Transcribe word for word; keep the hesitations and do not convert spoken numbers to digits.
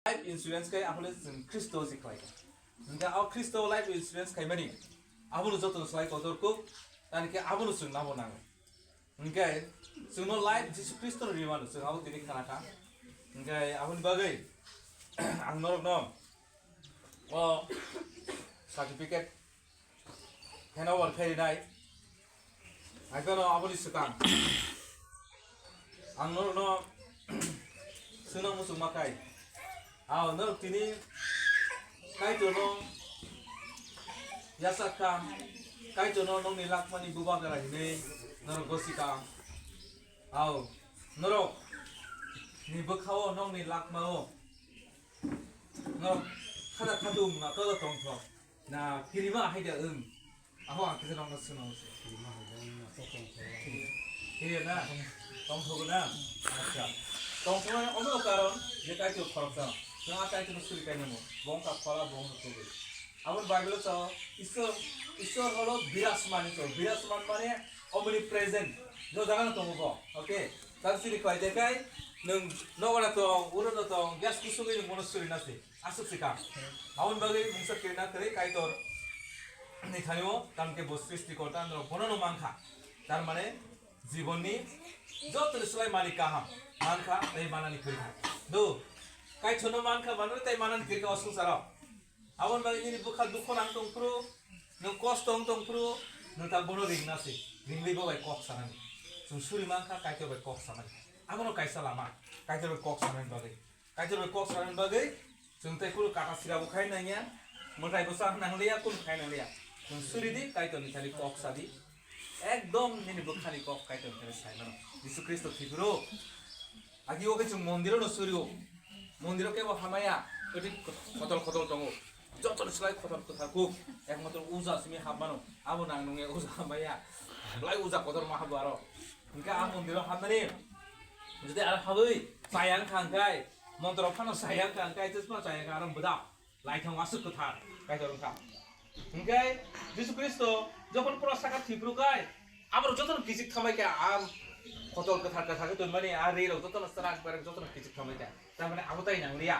Life insurance khe aphano chwng Khristo se khlai kha. Hwnkhe o Khristo life insurance khaimani abono jotono slai kotor kuk, tani khe abono chwng nabo nango. Hwnkhe chwngno life Jisu Khristo ni rimano chwng abo tini khana kha. Hwnkhe aboni bagwi ang norokno o certificate handover khainai. Haiphano aboni swkang ang norokno swnang muchungma khai. Ao norok tini Kaitorno yachak kha, Kaitorno nokni lakmani bubagra hinwi norok gosi kha. Ao norok ni bwkhao nokni lakmao norok khada khadum na todo tongthok. Na kirima haida wng. Aho ang kisa nokno swnam se. Kirima haida wng na to tongthok. Kiriya na? Tongthok na? Acha. Tongthok na omo karon je Kaitor khoroksa. Nang a Kaitor suri kainamo. Bongka khola bongka kubui. Aboni Bible o sao Isor, Isor holo birasman Isor. Birasman mane omnipresent. Jo jaga no tongo bo. Okay. Tang sini khlai de kai nung nogora tong, uro no tong, gas kusugui nung mono suri nasi. Aswk se kha. Aboni bagwi mungsa kirina kwrwi Kaitor ni thani o, tamkhe bo srishti korta norok bono no mankha. Tar mane jibon ni joto ni slai malik kaham mankha tei manani kwrwi kha. Do, Kaitor no mankha manwi tei manani kwrwi kha o swngcharo. Aboni bagwi nini bwkha dukho nang tongphuru, nwng kosto wng tongphuru, nwng ta bono ringna se, ringwi bo bai kok sanani. Chwng suri mankha Kaitor bai kok sanani. Abono kaisa lama, Kaitor bai kok sanani bagwi. Kaitor bai kok sanani bagwi chwng tei kunu kata sira bo khai nangya, mwtai bo chang nangliya, kunu khai nangliya. Chwng suri di, Kaitor ni thani kok sa di. Ekdom nini bwkhani kok Kaitor ni thani sai mano. Jisu Khristo thwi phuru. Agi o khe chwng mondir o no suri o. Mondir o kebo hamaya, oti khotol khotol tongo. Joto ni slai khotol kwthar kuk. Ekmatro uja simi hap mano. Abo nang nungya uja hamaya. Belai uja kotor ma habo aro. Hwnkhe a mondir o hapnani. Jodi aro habwi chayang thangkhai. Montro phano chayang thangkhai, chwsma chayang kha aro bwda. Laithang aswk kwthar Kaitor wngkha. Hwnkhe Jisu Khristo jokhon pura saka thwi phuru khai, aborok jotono kichik thamai kha, a khotol kwthar kwthar khe tonmani, a rirok jotono chwrak berek jotono kichik thamai kha. Tamani abo tai nangliya.